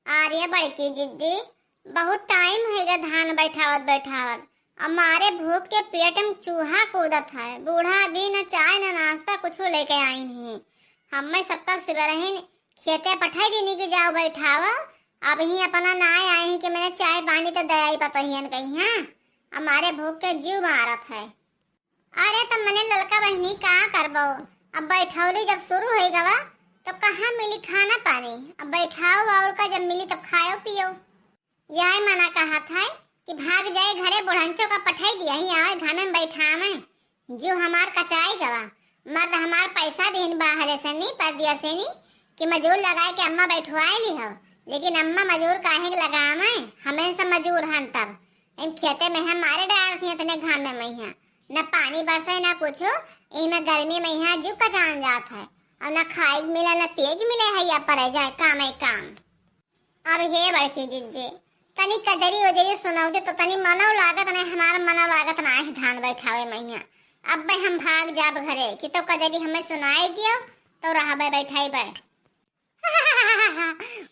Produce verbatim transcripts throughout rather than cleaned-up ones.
अरे बड़की जिज्जी, बहुत टाइम होइगा धान बैठावत बैठावत। अब मारे भूख के पेट में चूहा कूदत है। बूढ़ा अभी न चाय न नाश्ता कुछो लेके आइन ही। हम्मे सबका सुबह रहीन खेते पठाई दीनी कि जाओ बैठाव। अबहीं अपना नाय आई ही कि मने चाय पानी तो दयाई पतोहियन कही, हाँ। अब मारे भूख के जीव मारत है। अरे त मने ललका बहिनी का करबो, अब बैठौली जब शुरू होइ गवा तो कहाँ मिली खाना पानी। अब बैठाओ और का, जब मिली तब खाओ पियो। यह मना कहत है कि भाग जाए घरे, बुढ़ंचो का पठाई दिया ही आवे घामे में बैठावे। जो हमार कचाई गवा, मर्द हमार पैसा देन बाहरे से नी, परदिया से नी, कि मजूर लगाए के अम्मा बैठवाए ली हो, लेकिन अम्मा मजूर काहे के लगावे, हमें सब मजूर हन तब। इन खेते में हम मारे डाल थी इतने घामे में यहाँ, न पानी बरसे न कुछ, इमे गर्मी में यहाँ जीव कचान जात है, और न खाए के मिले न पिए के मिले है, या परे जाए काम है काम। अब हे बड़की जिज्जी, तनी कजरी उजरी सुनाऊ दे तो तनी मनो लागत नहीं, हमारा मनो लागत ना है धान बैठावे में यहाँ। अब बे हम भाग जाब घरे कि तो कजरी हमें सुनाई दियो तो रहबे बैठाई बे।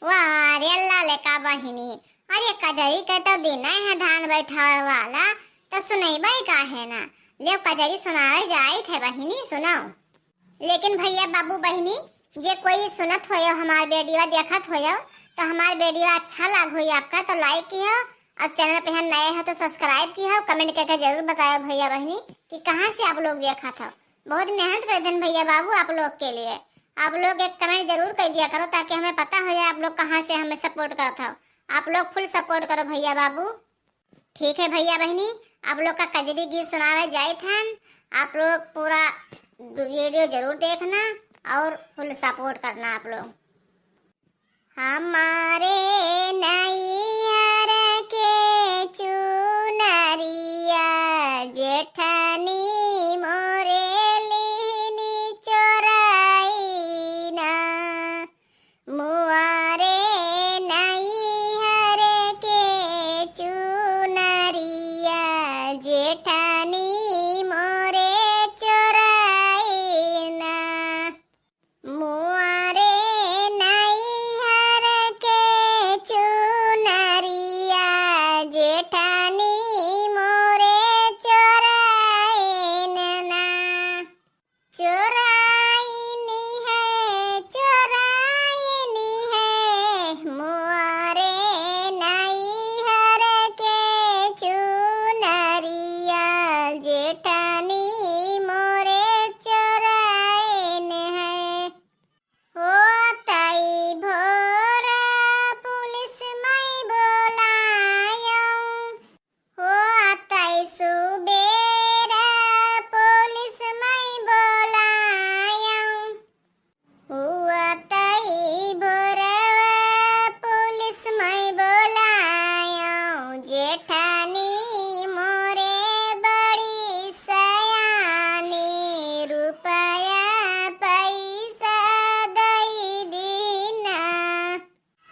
वाह रे ललका बहिनी, अरे कजरी के तो दिन है धान बैठावे वाला, तो सुनैबे काहे ना। ले कजरी सुनावे जाइत है बहिनी, सुनाओ। लेकिन भैया बाबू बहिनी, जे कोई सुनत होयो हमार वीडियो देखत होयो, तो हमार वीडियो अच्छा लाग होई आपका तो लाइक किहो, और चैनल पे हम नए हो तो सब्सक्राइब किहो, कमेंट करके जरूर बतायो भैया बहिनी कि कहाँ से आप लोग देखत हो। बहुत मेहनत कर देन भैया बाबू आप लोग के लिए। आप लोग एक कमेंट जरूर कर दिया करो ताकि हमें पता हो जाए आप लोग कहाँ से हमें सपोर्ट करत हो। आप लोग फुल सपोर्ट करो भैया बाबू। ठीक है भैया बहिनी, आप लोग का कजरी गीत सुनावे जाइत हन। आप लोग पूरा वीडियो जरूर देखना और फुल सपोर्ट करना आप लोग। हमारे नैहर के चुनरिया जेठनी मोरे लिहनी चोराई ना। मुआरे नैहर के चुनरिया जेठनी मोरे चोराई ना। मुआरे नैहर के चुनरिया जेठनी मोरे चोराइन ना। चोराइन है, चोराइन है, मुआरे नैहर के चुनरिया जेठनी मोरे चोराइन है। होतई भोर पुलिस मैं बोलायऊँ, होतई सुबेर पुलिस मैं बोलायऊँ, होतई भोर पुलिस मैं बोलायऊँ, जेठनी मोरे बड़ी सयानी, रुपया पैसा दई दीना।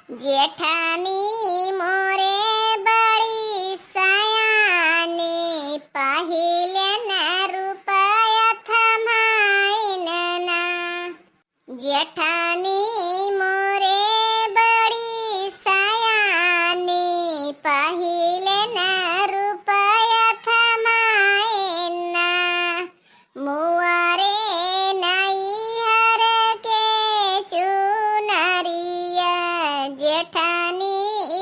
जेठनी मोरे बड़ी सयानी, पहिले न रुपया थमाइन ना। जेठनी मोरे बड़ी सयानी, पहिले न रुपया थमाइन ना। मुआरे नैहर के चुनरिया जेठनी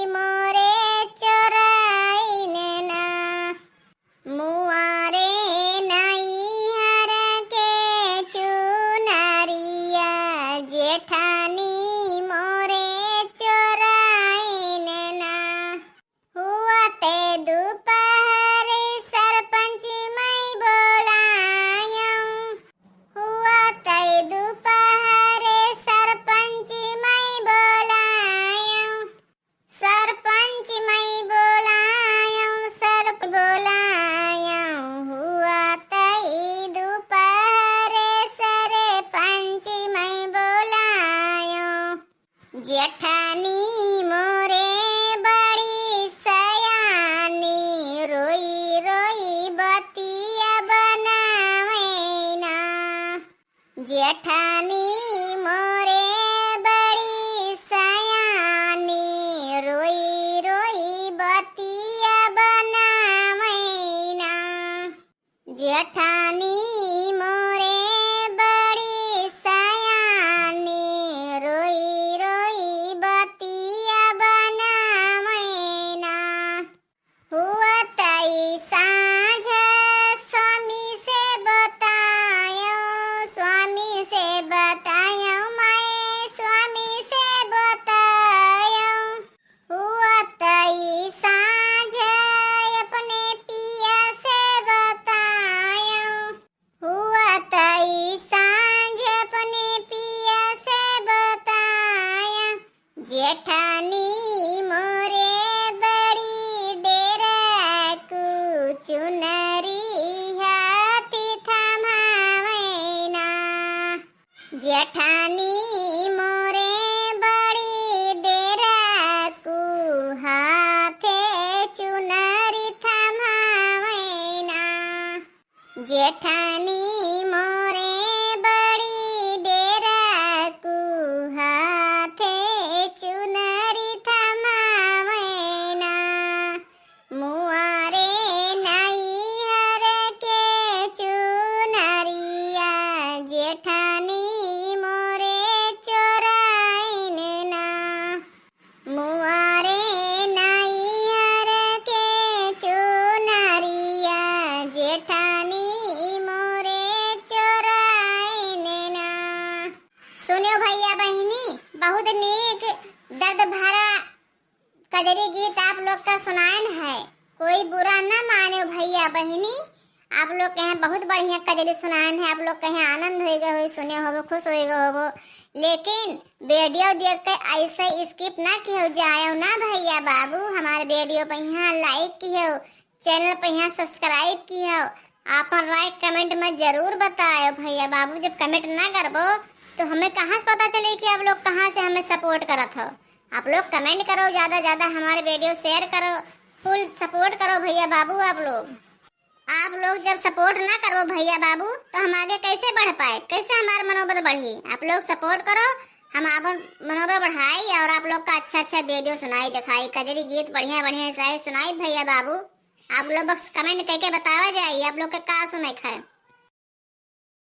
रानी मोरे बड़ी डेरा कु चुनरी हाथी थमावैना। जेठानी मोरे बड़ी डेरा कु हाथे चुनरी थमावैना। जेठानी मोरे बड़ी डेरा कु हाथे चुनरी थमावैना। मुआरे नैहर के चुनरिया जेठानी मोरे चोराइन ना। मुआरे नैहर के चुनरिया जेठानी मोरे चोराइन ना। सुनियो भैया बहिनी, बहुत नीक दर्द भरा कजरी गीत आप लोग का सुनाएन है। कोई बुरा न मानियो भैया बहिनी, आप लोग के यहाँ बहुत बढ़िया कजरी सुनाएन है। आप लोग के यहाँ आनंद होइ गए होई, सुने होबो, खुश होइ गए होबो, लेकिन वीडियो देख के ऐसे skip ना किहो जायो ना भैया बाबू। हमारे वीडियो पे यहाँ like किहो, channel पे यहाँ subscribe किहो, आपन राय comment में जरूर बतायो भैया बाबू। जब comment ना करबो तो हमें कहाँ से पता चले कि आप लोग कहाँ से हमें support करत हो। आप लोग comment करो, ज्यादा ज्यादा हमारे वीडियो share करो, full support करो भैया बाबू। आप लोग, आप लोग जब support ना करो भैया बाबू तो हम आगे कैसे बढ़ पाए, कैसे हमारा मनोबल बढ़ी? आप लोग support करो, हम आपन मनोबल बढ़ाई और आप लोग का अच्छा अच्छा वीडियो सुनाई, दिखाई, कजरी गीत बढ़िया बढ़िया सारे सुनाई भैया बाबू। आप लोग बस comment करके बतावा जाई आप लोग के का सुने के है।